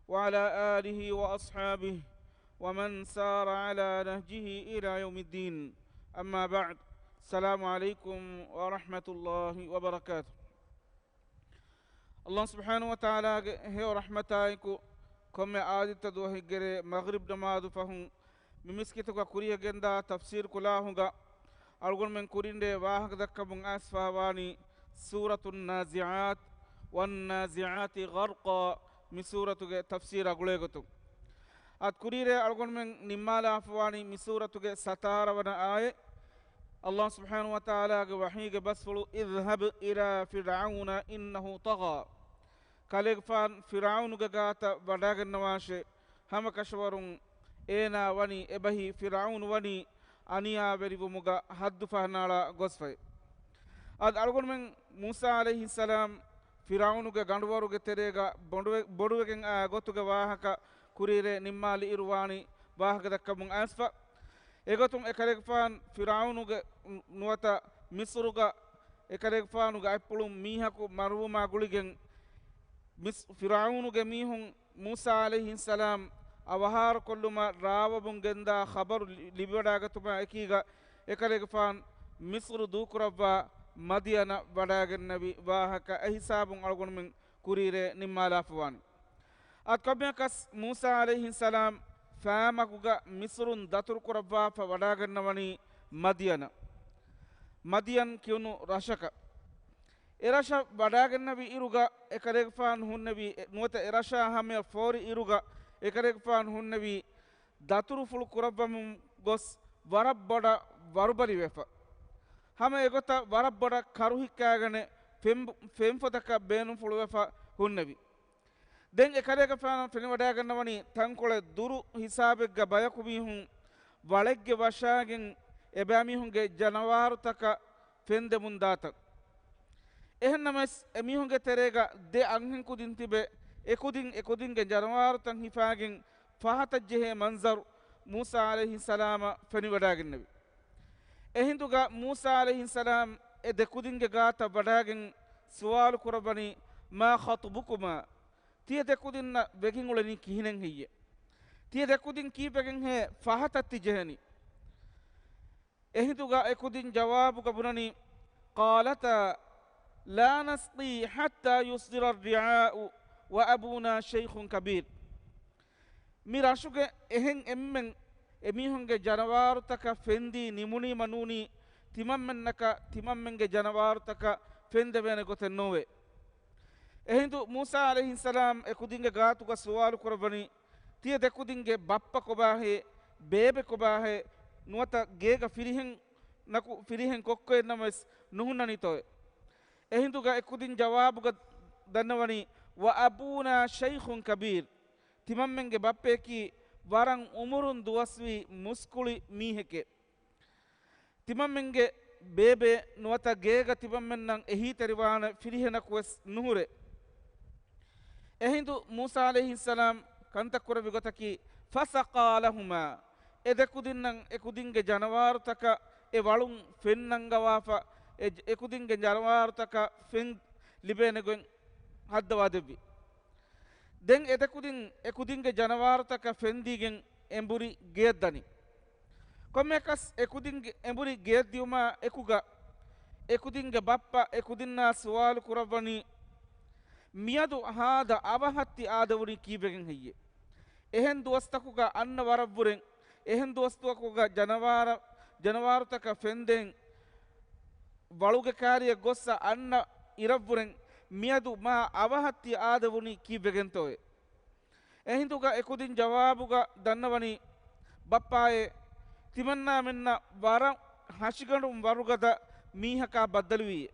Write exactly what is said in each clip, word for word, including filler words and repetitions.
وعلى آله وأصحابه ومن سار على نهجه إلى يوم الدين. أما بعد. السلام عليكم ورحمة الله وبركاته. ﷲ ސުބްޙާނަހޫ ވަތަޢާލާގެ ހެޔޮ ރަޙްމަތާއެކު، ކޮންމެ އާދިއްތަ ދުވަހެއްގެރޭ މަޣްރިބް ނަމާދު ފަހުން މި މިސްކިތުގަ ކުރިޔަށް ގެންދާ ތަފްސީރު ކުލާހުގަ އަޅުގަނޑުމެން ކުރިން ވާހަކަ ދައްކަމުން އައިސްފައިވާނީ ސޫރަތު ނާޒިޢާތް، وَالنَّازِعَاتِ غَرْقًا، މި ސޫރަތުގެ ތަފްސީރު އަގުޅޭގޮތުން. އަދި ކުރިއިރޭ އަޅުގަނޑުމެން ނިންމާލާފަވާނީ މި ސޫރަތުގެ ސަތާރަ ވަނަ އާޔަތް، ﷲ ސުބްޙާނަހޫ ވަތަޢާލާގެ ވަޙީގެ ބަސްފުޅު، اذْهَبْ إِلَىٰ فِرْعَوْنَ إِنَّهُ طَغَىٰ. ކަލޭގެފާން ފިރްޢައުނުގެ ގާތަށް ވަޑާގަންނަވާށޭ، ހަމަކަށަވަރުން އޭނާ ވަނީ އެބަހީ، ފިރްޢައުނު ވަނީ އަނިޔާވެރިވުމުގަ ހައްދު ފަހަނާޅާ ގޮސްފައި. އަދި އަޅުގަނޑުމެން މޫސާ ޢަލައިހިއްސަލާމް ފިރްޢައުނުގެ ގަނޑުވަރުގެ ތެރޭގަ ބޮޑުވެ-، ބޮޑުވެގެން އާ ގޮތުގެ ވާހަކަ ކުރިއިރޭ ނިންމާލިއިރު ވާނީ ވާހަކަ ދައްކަމުން އައިސްފަ. އެގޮތުން އެކަލޭގެފާން ފިރްޢައުނުގެ ނުވަތަ މިޞްރުގަ އެކަލޭގެފާނުގެ އަތްޕުޅުން މީހަކު މަރުވުމާ ގުޅިގެން، މިސް-، ފިރްޢައުނުގެ މީހުން މޫސާ ޢަލައިހިއްސަލާމް އަވަހާރަކޮށްލުމަށް ރާވަމުން ގެންދާ ޚަބަރު ލި-، ލިބިވަޑާގަތުމާ އެކީގަ، އެކަލޭގެފާން މިޞްރު ދޫކުރައްވާ މަދިޔަނަށް ވަޑާގެންނެވި ވާހަކަ އެހިސާބުން އަޅުގަނޑުމެން ކުރިއިރޭ ނިންމާލާފަވާނެ. އަދި ކޮންމެއަކަސް މޫސާ ޢަލައިހިއްސަލާމް ފައިމަގުގަ މިޞްރުން ދަތުރުކުރައްވާފަ ވަޑާގަންނަވަނީ މަދިޔަނަށް. މަދިޔަން ކިޔުނު ރަށަކަށް. އެރަށަށް ވަޑާގެންނެވި އިރުގަ އެކަލޭގެފާނު ހުންނެވީ، ނުވަތަ އެރަށާ ހަމަޔަށް ފޯރި އިރުގަ އެކަލޭގެފާނު ހުންނެވީ ދަތުރުފުޅު ކުރައްވަމުން ގޮސް ވަރަށް ބޮޑަށް ވަރުބަލިވެފަ. ހަމަ އެގޮތަށް ވަރަށް ބޮޑަށް ކަރުހިއްކާގެނެ ފެން-، ފެންފޮދަކަށް ބޭނުންފުޅުވެފަ ހުންނެވި. ދެން އެކަލޭގެފާނަށް ފެނިވަޑާގަންނަވަނީ ތަންކޮޅެއް ދުރު ހިސާބެއްގަ ބަޔަކު މީހުން ވަޅެއްގެ ވަށާގެން އެބައިމީހުންގެ ޖަނަވާރުތަކަށް ފެންދެމުންދާތަން. އެހެންނަމަވެސް، އެމީހުންގެ ތެރޭގަ ދެ އަންހެންކުދިން ތިބެ، އެކުދިން އެކުދިންގެ ޖަނަވާރުތައް ހިފާގެން ފަހަތަށް ޖެހޭ މަންޒަރު މޫސާ ޢަލައިހިއްސަލާމަށް ފެނިވަޑާގެންނެވި. އެހިނދުގަ މޫސާ ޢަލައިހިއްސަލާމް އެ ދެކުދިންގެ ގާތަށް ވަޑާގެން ސުވާލު ކުރައްވަނީ، "ما خطبكما؟" ތިޔަ ދެކުދިންނަށް ވެގެން އުޅެނީ ކިހިނެއް ހެއްޔެ؟ ތިޔަ ދެކުދިން ކީއްވެގެންހޭ ފަހަތަށް ތި ޖެހެނީ؟ އެހިނދުގަ އެކުދިން ޖަވާބުގަ ބުނަނީ، "قالتا لا نسقي حتى يصدر الرعاء وأبونا شيخ كبير." މި ރަށުގެ އެހެން އެންމެން އެމީހުންގެ ޖަނަވާރުތަކަށް ފެންދީ ނިމުނީމަ ނޫނީ، ތިމަންމެންނަކަށް ތިމަންމެންގެ ޖަނަވާރުތަކަށް ފެންދެވޭނެ ގޮތެއް ނޯވޭ. އެހިނދު މޫސާ ޢަލައިހިއްސަލާމް އެކުދިންގެ ގާތުގަ ސުވާލު ކުރައްވަނީ، ތިޔަ ދެކުދިންގެ ބައްޕަ ކޮބާހޭ، ބޭބެ ކޮބާހޭ، ނުވަތަ ގޭގަ ފިރިހެން ނަކު ފިރިހެން ކޮއްކޮއެއްނަމަވެސް ނުހުންނަނީތޯއެ؟ އެހިނދުގަ އެކުދިން ޖަވާބުގަ ދަންނަވަނީ، "وأبونا شيخ كبير." ތިމަންމެންގެ ބައްޕަޔަކީ ވަރަށް އުމުރުން ދުވަސްވީ މުސްކުޅި މީހެކޭ. ތިމަންމެންގެ ބޭބެ ނުވަތަ ގޭގަ ތިމަންމެންނަށް އެހީތެރިވާނެ ފިރިހެނަކުވެސް ނުހުރޭ. އެހިނދު މޫސާ ޢަލައިހިއްސަލާމް ކަންތައް ކުރެއްވި ގޮތަކީ، "فسقى لهما." އެ ދެކުދިންނަށް އެކުދިންގެ ޖަނަވާރުތަކަށް އެ ވަޅުން ފެން ނަންގަވާފަ، އެ ޖ-، އެކުދިންގެ ޖަނަވާރުތަކަށް ފެން ލިބޭނެ ގޮތް ހައްދަވާ ދެއްވި. ދެން އެ ދެކުދިން އެކުދިންގެ ޖަނަވާރުތަކަށް ފެންދީގެން އެނބުރި ގެޔަށް ދަނީ. ކޮންމެއަކަސް އެކުދިންގެ އެނބުރި ގެޔަށް ދިޔުމާ އެކުގަ އެކުދިންގެ ބައްޕަ އެކުދިންނާ ސުވާލު ކުރައްވަނީ، "މިއަދު ހާދަ އަވަހަށް ތި އާދެވުނީ ކީއްވެގެން ހެއްޔެ؟ އެހެން ދުވަސްތަކުގަ އަންނަ ވަރަށްވުރެން، އެހެން ދުވަސްތަކުގަ ޖަނަވާރަ-، ޖަނަވާރުތަކަށް ފެންދޭން ވަޅުގެ ކާރިއަށް ގޮއްސަ އަންނަ އިރަށްވުރެން، މިއަދު މާ އަވަހަށް ތި އާދެވުނީ ކީއްވެގެންތޯއޭ؟" އެހިނދުގަ އެކުދިން ޖަވާބުގަ ދަންނަވަނީ، "ބައްޕާއޭ، ތިމަންނާމެންނަށް ވަރަށް ހަށިގަނޑުން ވަރުގަދަ މީހަކާ ބައްދަލުވީއޭ.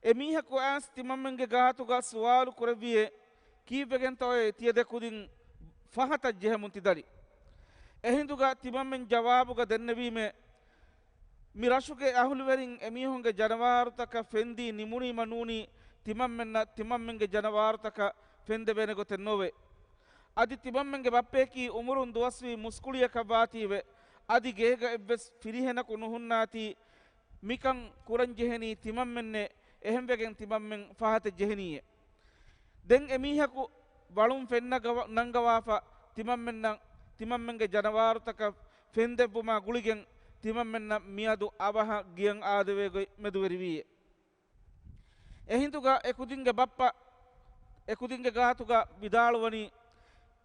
އެ މީހަކު އައިސް ތިމަންމެންގެ ގާތުގަ ސުވާލު ކުރެއްވިއޭ، ކީއްވެގެންތޯއޭ ތިޔަ ދެކުދިން ފަހަތަށް ޖެހެމުން ތި ދަނީ؟" އެހިނދުގަ ތިމަންމެން ޖަވާބުގަ ދެންނެވީމޭ، މި ރަށުގެ އަހުލުވެރިން އެމީހުންގެ ޖަނަވާރުތަކަށް ފެންދީ ނިމުނީމަ ނޫނީ، ތިމަންމެންނަށް ތިމަންމެންގެ ޖަނަވާރުތަކަށް ފެންދެވޭނެ ގޮތެއް ނޯވޭ. އަދި ތިމަންމެންގެ ބައްޕަޔަކީ އުމުރުން ދުވަސްވީ މުސްކުޅިޔަކަށް ވާތީވެ، އަދި ގޭގަ އެއްވެސް ފިރިހެނަކު ނުހުންނާތީ، މިކަން ކުރަންޖެހެނީ ތިމަންމެންނޭ، އެހެންވެގެން ތިމަންމެން ފަހަތަށް ޖެހެނީއޭ. ދެން އެމީހަކު ވަޅުން ފެންނަގަވަ-، ނަންގަވާފަ، ތިމަންމެންނަށް، ތިމަންމެންގެ ޖަނަވާރުތަކަށް ފެންދެއްވުމާ ގުޅިގެން، ތިމަންމެންނަށް މިއަދު އަވަހަށް ގެޔަށް އާދެވޭ ގޮތް މެދުވެރިވީއޭ. އެހިނދުގަ އެކުދިންގެ ބައްޕަ އެކުދިންގެ ގާތުގަ ވިދާޅުވަނީ،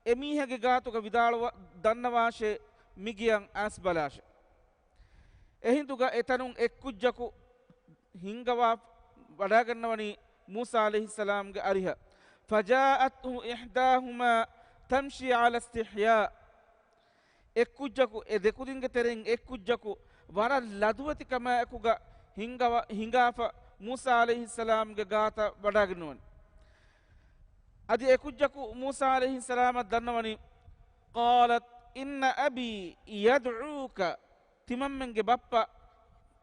އެމީހެއްގެ ގާތުގަ ވިދާޅުވ-، ދަންނަވާށޭ، މި ގެޔަށް އައިސް ބަލާށޭ. އެހިނދުގަ އެތަނުން އެއްކުއްޖަކު ހިންގަވާ ވަޑާގަންނަވަނީ މޫސާ ޢަލައިހިއްސަލާމްގެ އަރިހަށް. فجاءته إحداهما تمشي على استحياء. އެއްކުއްޖަކު، އެ ދެކުދިންގެ ތެރެއިން އެއްކުއްޖަކު ވަރަށް ލަދުވެތިކަމާއެކުގަ ހިންގަވަ-، ހިނގާފަ މޫސާ ޢަލައިހިއްސަލާމްގެ ގާތަށް ވަޑާގަންނަވަނީ. އަދި އެކުއްޖަކު މޫސާ ޢަލައިހިއްސަލާމަށް ދަންނަވަނީ، قالت إن أبي يدعوك، ތިމަންމެންގެ ބައްޕަ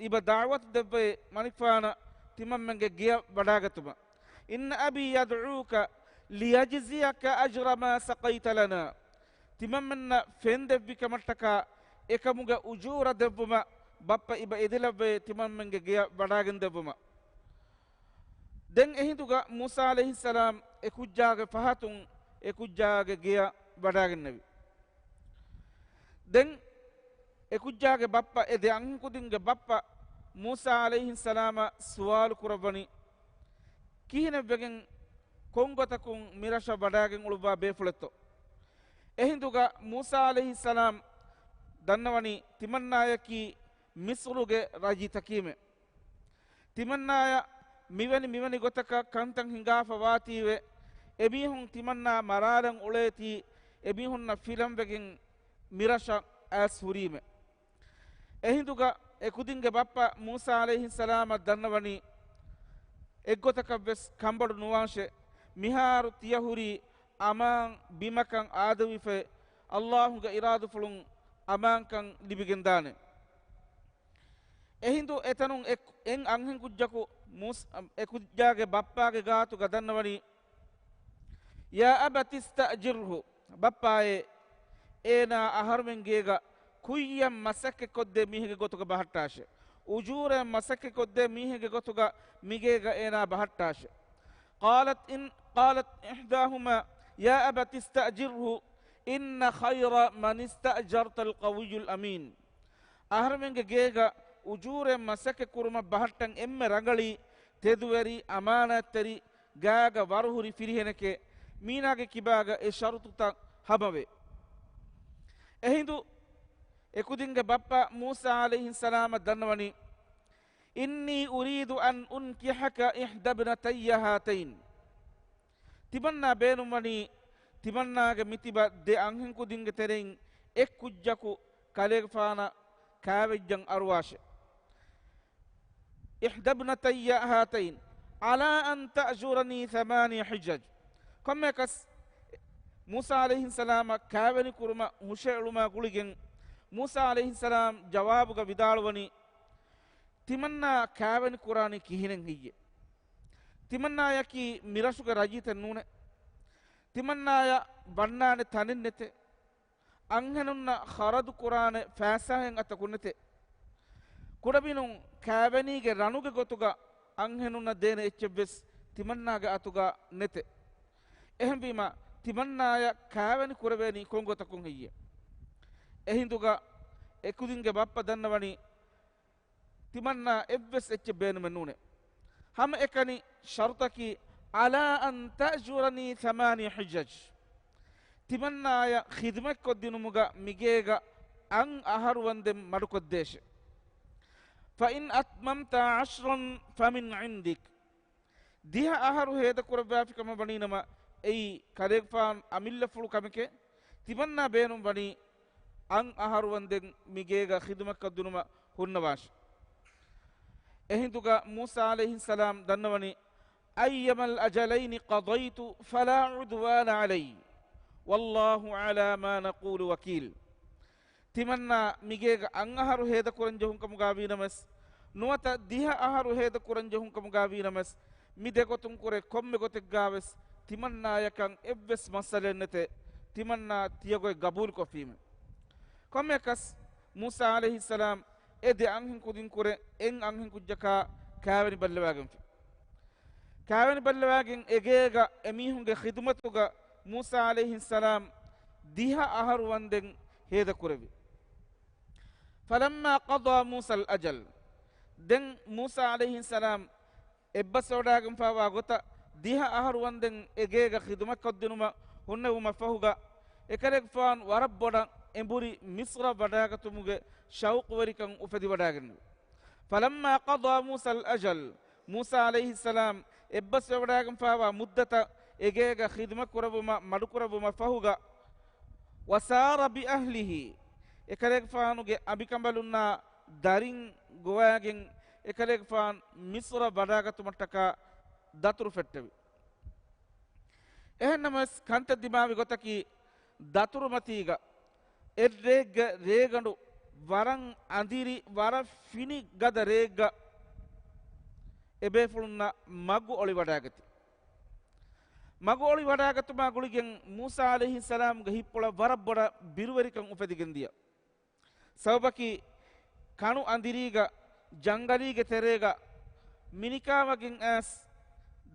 އިބަ ދަޢުވަތު ދެއްވައޭ މަނިކުފާނަށް ތިމަންމެންގެ ގެޔަށް ވަޑާގަތުމަށް. إن أبي يدعوك ليجزيك أجر ما سقيت لنا. ތިމަންމެންނަށް ފެން ދެއްވިކަމަށްޓަކާ އެކަމުގެ އުޖޫރަ ދެއްވުމަށް ބައްޕަ އިބަ އެދިލައްވައޭ ތިމަންމެންގެ ގެޔަށް ވަޑާގެންދެއްވުމަށް. ދެން އެހިނދުގަ މޫސާ ޢަލައިހިއްސަލާމް އެ ކުއްޖާގެ ފަހަތުން އެ ކުއްޖާގެ ގެޔަށް ވަޑާގެންނެވި. ދެން އެ ކުއްޖާގެ ބައްޕަ، އެ ދެ އަންހެންކުދިންގެ ބައްޕަ މޫސާ ޢަލައިހިއްސަލާމަށް ސުވާލު ކުރައްވަނީ، ކިހިނެއްވެގެން ކޮންގޮތަކުން މިރަށަށް ވަޑާގެން އުޅުއްވާ ބޭފުޅެއްތޯ؟ އެހިނދުގަ މޫސާ ޢަލައިހިއްސަލާމް ދަންނަވަނީ ތިމަންނާޔަކީ މިޞްރުގެ ރައްޔިތަކީމެ. ތިމަންނާޔަށް މިވެނި މިވެނި ގޮތަކަށް ކަންތައް ހިނގާފަ ވާތީވެ، އެމީހުން ތިމަންނާ މަރާލަން އުޅޭތީ، އެމީހުންނަށް ފިލަންވެގެން މިރަށަށް އައިސް ހުރީމެ. އެހިނދުގަ އެކުދިންގެ ބައްޕަ މޫސާ ޢަލައިހިއްސަލާމަށް ދަންނަވަނީ، އެއްގޮތަކަށްވެސް ކަންބޮޑު ނުވާށޭ، މިހާރު ތިޔަ ހުރީ އަމާން ބިމަކަށް އާދެވިފައި، ﷲ ގެ އިރާދަފުޅުން އަމާންކަން ލިބިގެންދާނެ. އެހިނދު އެތަނުން އެ-، އެއް އަންހެންކުއްޖަކު މޫސް-، އެ ކުއްޖާގެ ބައްޕާގެ ގާތުގަ ދަންނަވަނީ، يا أبت استأجره، ބައްޕާއޭ، އޭނާ އަހަރުމެން ގޭގަ ކުއްޔަށް މަސައްކަތްކޮށްދޭ މީހެއްގެ ގޮތުގަ ބަހައްޓާށޭ. އުޖޫރައަށް މަސައްކަތްކޮށްދޭ މީހެއްގެ ގޮތުގަ މިގޭގަ އޭނާ ބަހައްޓާށޭ. قالت إن، قالت إحداهما يا أبت استأجره إن خير من استأجرت القوي الأمين. އަހަރުމެންގެ ގޭގަ އުޖޫރައިން މަސައްކަތް ކުރުމަށް ބަހައްޓަން އެންމެ ރަނގަޅީ، ތެދުވެރި، އަމާނާތްތެރި، ގާގަ ވަރުހުރި ފިރިހެނެކޭ. މީނާގެ ކިބާގަ އެ ޝަރުތުތައް ހަމަވޭ. އެހިނދު އެކުދިންގެ ބައްޕަ މޫސާ ޢަލައިހިއްސަލާމަށް ދަންނަވަނީ، إني أريد أن أنكحك إحدى ابنتي هاتين. ތިމަންނާ ބޭނުންވަނީ، ތިމަންނާގެ މިތިބަ ދެ އަންހެންކުދިންގެ ތެރެއިން އެއްކުއްޖަކު ކަލޭގެފާނަށް ކާވެއްޖަން އަރުވާށެ. إحدى ابنتي هاتين على أن تأجرني ثماني حجج. ކޮންމެއަކަސް މޫސާ ޢަލައިހިއްސަލާމަށް ކާވެނި ކުރުމަށް ހުށައެޅުމާ ގުޅިގެން، މޫސާ ޢަލައިހިއްސަލާމް ޖަވާބުގަ ވިދާޅުވަނީ، ތިމަންނާ ކާވެނި ކުރާނީ ކިހިނެއް ހެއްޔެ؟ ތިމަންނާޔަކީ މިރަށުގެ ރައްޔިތެއް ނޫނޭ. ތިމަންނާޔަށް ވަންނާނެ ތަނެއް ނެތޭ. އަންހެނުންނަށް ޚަރަދު ކުރާނެ ފައިސާއެއް އަތަކު ނެތޭ. ކުޑަމިނުން ކާވެނީގެ ރަނުގެ ގޮތުގަ އަންހެނުންނަށް ދޭނެ އެއްޗެއްވެސް ތިމަންނާގެ އަތުގަ ނެތޭ. އެހެންވީމަ، ތިމަންނާޔަށް ކާވެނި ކުރެވޭނީ ކޮންގޮތަކުން ހެއްޔެ؟ އެހިނދުގަ އެކުދިންގެ ބައްޕަ ދަންނަވަނީ، ތިމަންނާ އެއްވެސް އެއްޗެއް ބޭނުމެއް ނޫނޭ. ހަމައެކަނި ޝަރުތަކީ، على أن تأجرني ثماني حجج. ތިމަންނާޔަށް ޚިދުމަތްކޮށްދިނުމުގަ މިގޭގަ އަށް އަހަރު ވަންދެން މަޑުކޮށްދޭށެ. فإن أتممت عشرا فمن عندك. ދިހަ އަހަރު ހޭދަކުރައްވާފިކަމަށް ވަނީނަމަ، އެއީ ކަލޭގެފާނު އަމިއްލަފުޅު ކަމެކޭ. ތިމަންނާ ބޭނުން ވަނީ އަށް އަހަރު ވަންދެން މިގޭގަ ޚިދުމަތްކޮށްދިނުމަށް ހުންނަވާށެ. އެހިނދުގަ މޫސާ ޢަލައިހިއްސަލާމް ދަންނަވަނީ، أيما الأجلين قضيت فلا عدوان علي والله على ما نقول وكيل. ތިމަންނާ މިގޭގަ އަށް އަހަރު ހޭދަކުރަން ޖެހުން ކަމުގަ ވީނަމަވެސް، ނުވަތަ ދިހަ އަހަރު ހޭދަކުރަން ޖެހުން ކަމުގަ ވީނަމަވެސް، މި ދެގޮތުން ކުރެ ކޮންމެ ގޮތެއްގަވެސް ތިމަންނާޔަކަށް އެއްވެސް މައްސަލައެއް ނެތޭ، ތިމަންނާ ތިޔަގޮތް ގަބޫލުކޮށްފީމެ. ކޮންމެއަކަސް މޫސާ ޢަލައިހިއްސަލާމް އެ ދެ އަންހެން ކުދިން ކުރެ އެއް އަންހެން ކުއްޖަކާ ކާވެނި ބައްލަވާގެންފި. ކާވެނި ބައްލަވާގެން އެގޭގަ އެމީހުންގެ ޚިދުމަތުގަ މޫސާ ޢަލައިހިއްސަލާމް ދިހަ އަހަރު ވަންދެން ހޭދަކުރެވި. فَلَمَّا قَضَىٰ مُوسَى الْأَجَلَ، ދެން މޫސާ ޢަލައިހިއްސަލާމް އެއްބަސްވެވަޑާގެންފާވާ ގޮތަށް ދިހަ އަހަރު ވަންދެން އެ ގޭގަ ޚިދުމަތްކޮށްދިނުމަށް ހުންނެވުމަށް ފަހުގަ، އެކަލޭގެފާނު ވަރަށް ބޮޑަށް އެނބުރި މިޞްރަށް ވަޑާގަތުމުގެ ޝައުޤުވެރިކަން އުފެދިވަޑާގެންނެވި. فَلَمَّا قَضَىٰ مُوسَى الْأَجَلَ، މޫސާ ޢަލައިހިއްސަލާމް އެއްބަސްވެވަޑާގެންފާވާ މުއްދަތަށް އެ ގޭގަ ޚިދުމަތް ކުރެއްވުމަށް މަޑުކުރެއްވުމަށް ފަހުގަ، وَسَارَ بِأَهْلِهِ، އެކަލޭގެފާނުގެ އަނބިކަނބަލުންނާ ދަރިން ގޮވާގެން އެކަލޭގެފާނު މިޞްރަށް ވަޑާގަތުމަށްޓަކާ ދަތުރު ފެއްޓެވި. އެހެންނަމަވެސް، ކަންތައް ދިމާވި ގޮތަކީ، ދަތުރުމަތީގަ އެއްރޭގެ ރޭގަނޑު ވަރަށް އަނދިރި، ވަރަށް ފިނި ގަދަ ރެއެއްގަ އެބޭފުޅުންނަށް މަގު އޮޅިވަޑާގަތީ. މަގު އޮޅިވަޑާގަތުމާ ގުޅިގެން މޫސާ ޢަލައިހިއްސަލާމްގެ ހިތްޕުޅަށް ވަރަށް ބޮޑަށް ބިރުވެރިކަން އުފެދިގެންދިޔަ. ސަބަބަކީ، ކަނު އަނދިރީގަ، ޖަންގަލީގެ ތެރޭގަ، މިނިކާވެގެން އައިސް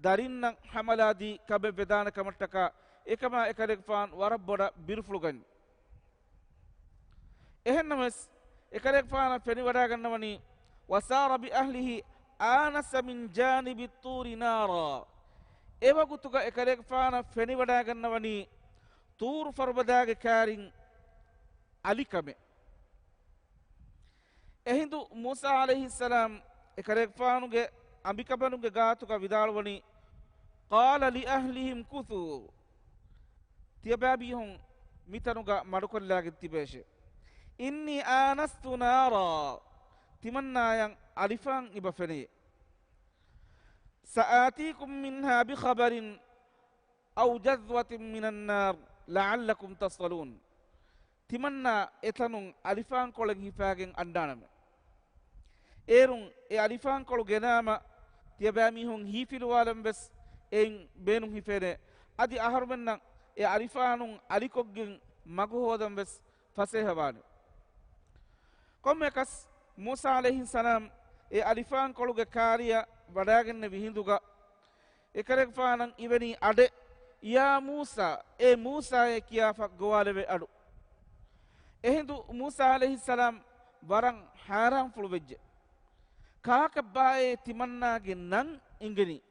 ދަރިންނަށް ހަމަލާދީ ކަމެއް ވެދާނެ ކަމަށްޓަކާ، އެކަމާ އެކަލޭގެފާނު ވަރަށް ބޮޑަށް ބިރުފުޅުގަން. އެހެންނަމަވެސް، އެކަލޭގެފާނަށް ފެނިވަޑާގަންނަވަނީ، وَسَارَ بِأَهْلِهِ آنَسَ مِنْ جَانِبِ الطُّورِ نَارًا. އެވަގުތުގަ އެކަލޭގެފާނަށް ފެނިވަޑާގަންނަވަނީ، ތޫރު ފަރުބަދާގެ ކާރިން އަލިކަމެއް. އެހިނދު މޫސާ ޢަލައިހިއްސަލާމް އެކަލޭގެފާނުގެ އަނބިކަނބަލުންގެ ގާތުގަ ވިދާޅުވަނީ، قَالَ لِأَهْلِهِ امْكُثُوا، ތިޔަބައިމީހުން މިތަނުގަ މަޑުކޮށްލާގެން ތިބޭށޭ. إِنِّي آنَسْتُ نَارًا، ތިމަންނާޔަށް އަލިފާން އިބަ ފެނެޔޭ. سَآتِيكُم مِّنْهَا بِخَبَرٍ أَوْ جَذْوَةٍ مِّنَ النَّارِ لَعَلَّكُمْ تَصْطَلُونَ. ތިމަންނާ އެތަނުން އަލިފާންކޮޅެއް ހިފާގެން އަންނާނަމޭ. އޭރުން އެ އަލިފާންކޮޅު ގެނާމަ، ތިޔަބައިމީހުން ހީފިލުވާލަން ވެސް އެއިން ބޭނުން ހިފޭނެ. އަދި އަހަރުމެންނަށް އެ އަލިފާނުން އަލިކޮށްގެން މަގު ހޯދަން ވެސް ފަސޭހަވާނެ. ކޮންމެއަކަސް، މޫސާ ޢަލައިހިއްސަލާމް އެ އަލިފާންކޮޅުގެ ކާރިއަށް ވަޑާގެންނެވި ހިނދުގަ، އެކަލޭގެފާނަށް އިވެނީ އަޑެއް، يَا مُوسَىٰ، އޭ މޫސާއޭ ކިޔާފަ ގޮވާލެވޭ އަޑު. އެހިނދު މޫސާ ޢަލައިހިއްސަލާމް ވަރަށް ހައިރާންފުޅުވެއްޖެ. ކާކަށްބާއޭ ތިމަންނާގެ ނަން އިނގެނީ؟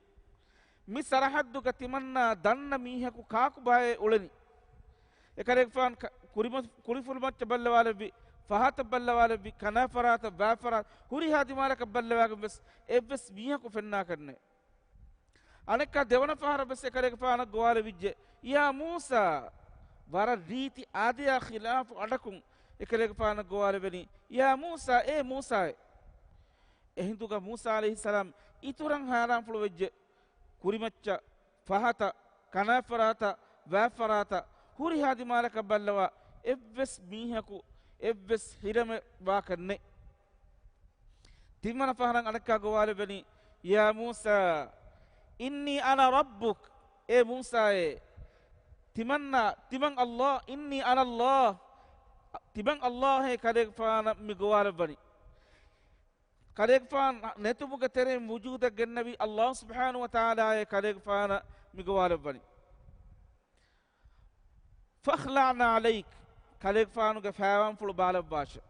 މި ސަރަޙައްދުގަ ތިމަންނާ ދަންނަ މީހަކު ކާކުބާއޭ އުޅެނީ؟ އެކަލޭގެފާނު ކަ-، ކުރިމަ-، ކުރިފުޅުމައްޗަށް ބައްލަވާލެއްވި، ފަހަތަށް ބައްލަވާލެއްވި، ކަނާފަރާތަށް ވާފަރާތަށް، ހުރިހާ ދިމާލަކަށް ބައްލަވާގެން ވެސް އެއްވެސް މީހަކު ފެންނާކަށްނެއް. އަނެއްކާ ދެވަނަ ފަހަރަށް ވެސް އެކަލޭގެފާނަށް ގޮވާލެވިއްޖެ، يَا مُوسَىٰ. ވަރަށް ރީތި އާދަޔާ ޚިލާފު އަޑަކުން އެކަލޭގެފާނަށް ގޮވާލެވެނީ، يَا مُوسَىٰ، އޭ މޫސާއޭ. އެހިނދުގަ މޫސާ ޢަލައިހިއްސަލާމް އިތުރަށް ހައިރާންފުޅުވެއްޖެ. ކުރިމައްޗަށް، ފަހަތަށް، ކަނާފަރާތަށް، ވާފަރާތަށް، ހުރިހާ ދިމާލަކަށް ބައްލަވާ އެއްވެސް މީހަކު، އެއްވެސް ހިރަމެއް ވާކަށް ނެތް. ތިންވަނަ ފަހަރަށް އަނެއްކާ ގޮވާލެވެނީ، يَا مُوسَىٰ إِنِّي أَنَا رَبُّكَ، އޭ މޫސާއޭ، ތިމަންނާ، ތިމަން ﷲ، إِنِّي أَنَا اللَّهُ، ތިމަން ﷲ އޭ ކަލޭގެފާނަށް މި ގޮވާލައްވަނީ. ކަލޭގެފާނު ނެތުމުގެ ތެރެއިން ވުޖޫދަށް ގެންނެވި ﷲ ސުބްޙާނަހޫ ވަތަޢާލާއޭ ކަލޭގެފާނަށް މި ގޮވާލައްވަނީ. فَاخْلَعْ نَعْلَيْكَ، ކަލޭގެފާނުގެ ފައިވާންފުޅު ބާލައްވާށެ.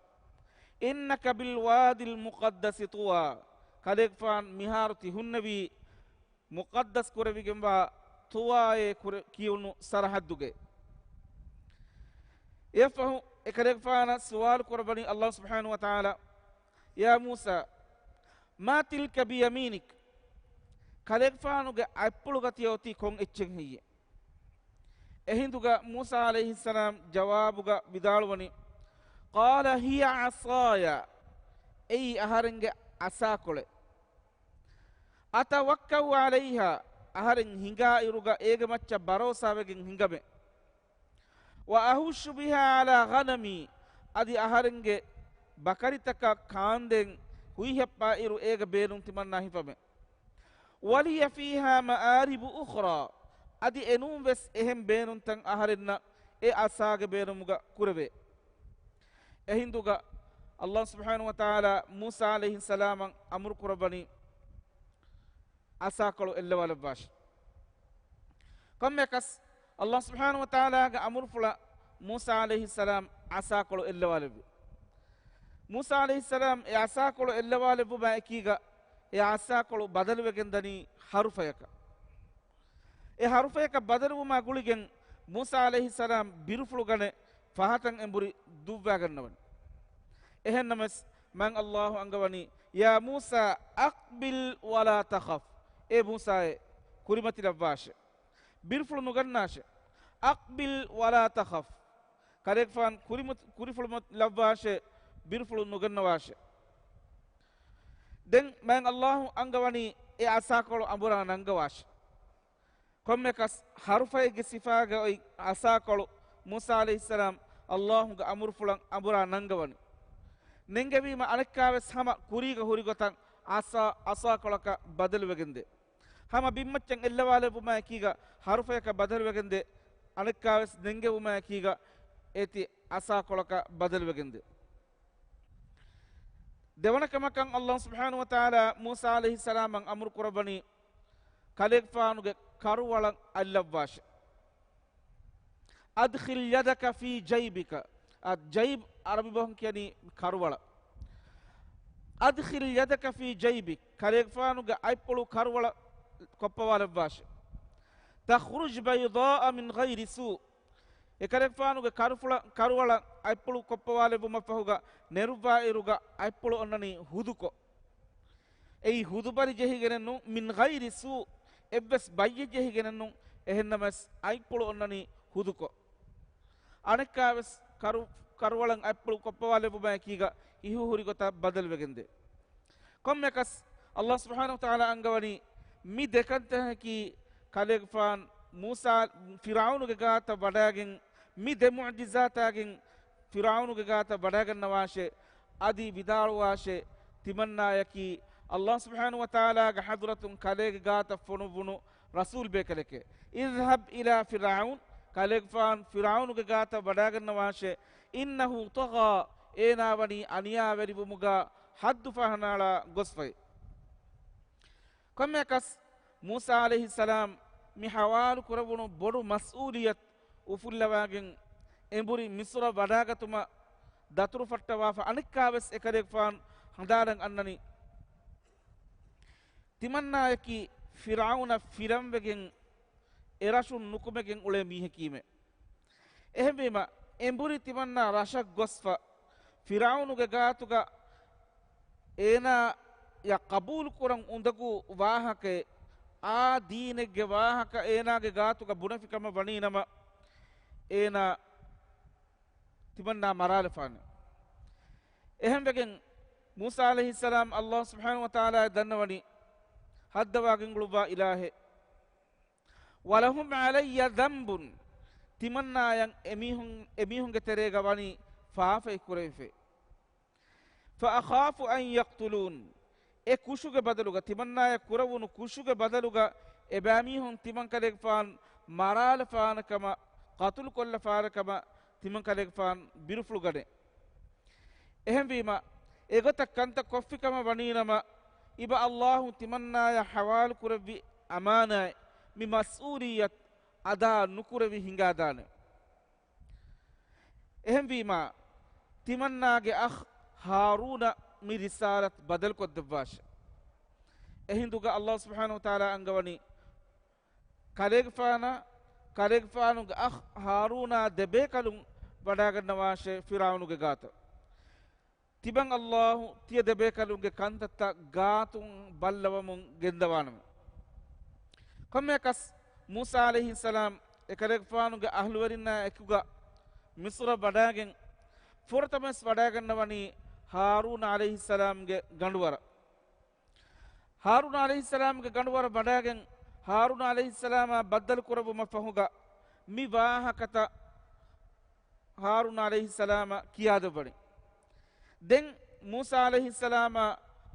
إِنَّكَ بِالْوَادِ الْمُقَدَّسِ طُوًى، ކަލޭގެފާނު މިހާރު ތި ހުންނެވީ މުޤައްދަސް ކުރެވިގެންވާ ޠުވާއޭ ކުރެ-، ކިޔުނު ސަރަޙައްދުގައި. އެއަށްފަހު އެކަލޭގެފާނަށް ސުވާލު ކުރައްވަނީ ﷲ ސުބްޙާނަހޫ ވަތަޢާލާ، يَا مُوسَىٰ مَا تِلْكَ بِيَمِينِكَ، ކަލޭގެފާނުގެ އަތްޕުޅުގަ ތިޔަ އޮތީ ކޮން އެއްޗެއް ހެއްޔޭ؟ އެހިނދުގަ މޫސާ ޢަލައިހިއްސަލާމް ޖަވާބުގަ ވިދާޅުވަނީ، قَالَ هِيَ عَصَايَ، އެއީ އަހަރެންގެ އަސާކޮޅެއް. أَتَوَكَّأُ عَلَيْهَا، އަހަރެން ހިނގާއިރުގަ އޭގެ މައްޗަށް ބަރޯސާވެގެން ހިނގަމޭ. وَأَهُشُّ بِهَا عَلَىٰ غَنَمِي، އަދި އަހަރެންގެ ބަކަރިތަކަށް ކާންދޭން ހުއިހައްޕާއިރު އޭގެ ބޭނުން ތިމަންނާ ހިފަމޭ. وَلِيَ فِيهَا مَآرِبُ أُخْرَىٰ، އަދި އެނޫން ވެސް އެހެން ބޭނުންތައް އަހަރެންނަށް އެ އަސާގެ ބޭނުމުގަ ކުރެވޭ. އެހިނދުގަ ﷲ ސުބްޙާނަހޫ ވަތަޢާލާ މޫސާ ޢަލައިހިއްސަލާމަށް އަމުރު ކުރައްވަނީ، އަސާކޮޅު އެއްލަވާލައްވާށި. ކޮންމެއަކަސް، ﷲ ސުބްޙާނަހޫ ވަތަޢާލާގެ އަމުރުފުޅަށް މޫސާ ޢަލައިހިއްސަލާމް ޢަޞާކޮޅު އެއްލަވާލެއްވި. މޫސާ ޢަލައިހިއްސަލާމް އެ ޢަޞާކޮޅު އެއްލަވާލެއްވުމާ އެކީގަ، އެ ޢަޞާކޮޅު ބަދަލުވެގެން ދަނީ ޙަރުފަޔަކަށް. އެ ޙަރުފަޔަކަށް ބަދަލުވުމާ ގުޅިގެން މޫސާ ޢަލައިހިއްސަލާމް ބިރުފުޅު ގަނެ ފަހަތަށް އެނބުރި ދުއްވާގަންނަވަން. އެހެންނަމަވެސް، މާތް ﷲ އަންގަވަނީ، "يا موسى أقبل ولا تخف." އޭ މޫސާއޭ، ކުރިމަތިލައްވާށޭ. ބިރުފުޅު ނުގަންނާށޭ. "أقبل ولا تخف." ކަލޭގެފާން ކުރިމަތި-، ކުރިފުޅު މަ-، ލައްވާށޭ، ބިރުފުޅު ނުގަންނަވާށޭ. ދެން މާތް ﷲ އަންގަވަނީ އެ ޢަޞާކޮޅު އަނބުރާ ނަންގަވާށޭ. ކޮންމެއަކަސް ޙަރުފައެއްގެ ސިފާގައި ޢަޞާކޮޅު މޫސާ ޢަލައިހިއްސަލާމް ﷲގެ އަމުރުފުޅަށް އަނބުރާ ނަންގަވަނީ. ނެންގެވީމަ އަނެއްކާވެސް ހަމަ ކުރީގަ ހުރި ގޮތަށް ޢަޞާ، ޢަޞާކޮޅަކަށް ބަދަލުވެގެންދޭ. ހަމަ ބިންމައްޗަށް އެއްލަވާލެއްވުމާ އެކީގަ ޙަރުފަޔަކަށް ބަދަލުވެގެންދޭ. އަނެއްކާވެސް ނެންގެވުމާ އެކީގަ އޭތި ޢަޞާކޮޅަކަށް ބަދަލުވެގެންދޭ. ދެވަނަ ކަމަކަށް ﷲ ސުބްޙާނަހޫ ވަތަޢާލާ މޫސާ ޢަލައިހިއްސަލާމަށް އަމުރު ކުރައްވަނީ، ކަލޭގެފާނުގެ ކަރުވަޅަށް އަތްލައްވާށޭ. "أدخل يدك في جيبك." އަ، ޖައިބް ޢަރަބި ބަހުން ކިޔަނީ ކަރުވަޅަށް. "أدخل يدك في جيبك." ކަލޭގެފާނުގެ އަތްޕުޅު ކަރުވަޅަށް ކޮށްޕަވާލައްވާށޭ. "تخرج بيضاء من غير سوء." އެކަލޭގެފާނުގެ ކަރުފުޅަ-، ކަރުވަޅަށް އަތްޕުޅު ކޮށްޕަވާލެއްވުމަށްފަހުގަ ނެރުއްވާއިރުގަ އަތްޕުޅު އޮންނަނީ ހުދުކޮށް. އެއީ ހުދުބަލި ޖެހިގެނެއްނޫން، من غير سوء، އެއްވެސް ބައްޔެއް ޖެހިގެނެއްނޫން، އެހެންނަމަވެސް އަތްޕުޅު އޮންނަނީ ހުދުކޮށް. އަނެއްކާވެސް ކަރު-، ކަރުވަޅަށް އަތްޕުޅު ކޮށްޕަވާލެއްވުމާ އެކީގަ އިހު ހުރި ގޮތަށް ބަދަލުވެގެންދޭ. ކޮންމެއަކަސް، ﷲ ސުބްޙާނަހޫ ވަތަޢާލާ އަންގަވަނީ މި ދެކަންތަކަކީ ކަލޭގެފާން މޫސާ، ފިރުޢައުނުގެ ގާތަށް ވަޑައިގެން، މި ދެ މުޢުޖިޒާތާގެން ފިރުޢައުނުގެ ގާތަށް ވަޑައިގަންނަވާށޭ، އަދި ވިދާޅުވާށޭ، ތިމަންނާޔަކީ ﷲ ސުބްޙާނަހޫ ވަތަޢާލާގެ ޙަޟްރަތުން ކަލޭގެ ގާތަށް ފޮނުއްވުނު ރަސޫލް ބޭކަލެކޭ. اذهب إلى فرعون، ކަލޭގެފާން ފިރުޢައުނުގެ ގާތަށް ވަޑައިގަންނަވާށޭ، إنه طغى، އޭނާ ވަނީ އަނިޔާވެރިވުމުގަ ޙައްދު ފަހަނައަޅާ ގޮސްފައި. ކޮންމެއަކަސް، މޫސާ ޢަލައިހިއްސަލާމް މި ޙަވާލު ކުރެވުނު ބޮޑު މަސްއޫލިއްޔަތު އުފުއްލަވާގެން އެނބުރި މިޞްރަށް ވަޑާގަތުމަށް ދަތުރުފައްޓަވާފަ އަނެއްކާވެސް އެކަލޭގެފާން ހަނދާނަށް އަންނަނީ، ތިމަންނާޔަކީ ފިރުޢައުނަށް ފިލަންވެގެން އެ ރަށުން ނުކުމެގެން އުޅޭ މީހަކީމެ. އެހެންވީމަ، އެނބުރި ތިމަންނާ ރަށަށް ގޮސްފަ، ފިރުޢައުނުގެ ގާތުގަ އޭނާޔަށް ޤަބޫލުކުރަން އުނދަގޫ ވާހަކައެއް، އާ ދީނެއްގެ ވާހަކަ އޭނާގެ ގާތުގަ ބުނެފި ކަމަށް ވަނީ ނަމަ، އޭނާ ތިމަންނާ މަރާލަފާނެ. އެހެންވެގެން، މޫސާ ޢަލައިހިއްސަލާމް ﷲ ސުބްޙާނަހޫ ވަތަޢާލާ ދަންނަވަނީ، ހައްދަވާ ގެންގުޅުއްވާ އިލާހެއް. ولهم علي ذنب، ތިމަންނާޔަށް އެމީހުން، އެމީހުންގެ ތެރޭގަ ވަނީ ފާފައެއް ކުރެވިފައި. فأخاف أن يقتلون، އެ ކުށުގެ ބަދަލުގަ، ތިމަންނާޔަށް ކުރެވުނު ކުށުގެ ބަދަލުގަ، އެބައިމީހުން ތިމަންކަލޭގެފާން މަރާލަފާނެ ކަމަށް، ޤަތުލުކޮށްލަފާނެ ކަމަށް ތިމަންކަލޭގެފާން ބިރުފުޅު ގަނެ. އެހެންވީމަ، އެގޮތަށް ކަންތައް ކޮށްފި ކަމަށް ވަނީނަމަ، އިބަ ﷲ ތިމަންނާޔަށް ޙަވާލު ކުރެއްވި އަމާނާތް، މި މަސްއޫލިއްޔަތު އަދާ ނުކުރެވި ހިނގާދާނެ. އެހެންވީމާ، ތިމަންނާގެ އަޚް ހާރޫނަށް މި ރިސާލަތު ބަދަލުކޮށްދެއްވާށެ. އެހިނދުގަ ﷲ ސުބްޙާނަހޫ ވަތަޢާލާ އަންގަވަނީ، ކަލޭގެފާނަށް، ކަލޭގެފާނުގެ އަޚް ހާރޫނާ ދެބޭކަލުން ވަޑާގަންނަވާށޭ ފިރުޢައުނުގެ ގާތަށް. ތިމަން ﷲ ތިޔަ ދެބޭކަލުންގެ ކަންތައްތައް ގާތުން ބައްލަވަމުން ގެންދަވާނަމޭ. ކޮންމެއަކަސް، މޫސާ ޢަލައިހިއްސަލާމް އެކަލޭގެފާނުގެ އަހްލުވެރިންނާ އެކުގަ މިޞްރަށް ވަޑާގެން، ފުރަތަމަވެސް ވަޑާގަންނަވަނީ ހާރޫން ޢަލައިހިއްސަލާމްގެ ގަނޑުވަރަށް. ހާރޫން ޢަލައިހިއްސަލާމްގެ ގަނޑުވަރަށް ވަޑާގެން، ހާރޫން ޢަލައިހިއްސަލާމާ ބައްދަލު ކުރެއްވުމަށް ފަހުގަ، މި ވާހަކަތައް ހާރޫން ޢަލައިހިއްސަލާމަށް ކިޔާދެއްވަނީ. ދެން މޫސާ ޢަލައިހިއްސަލާމާ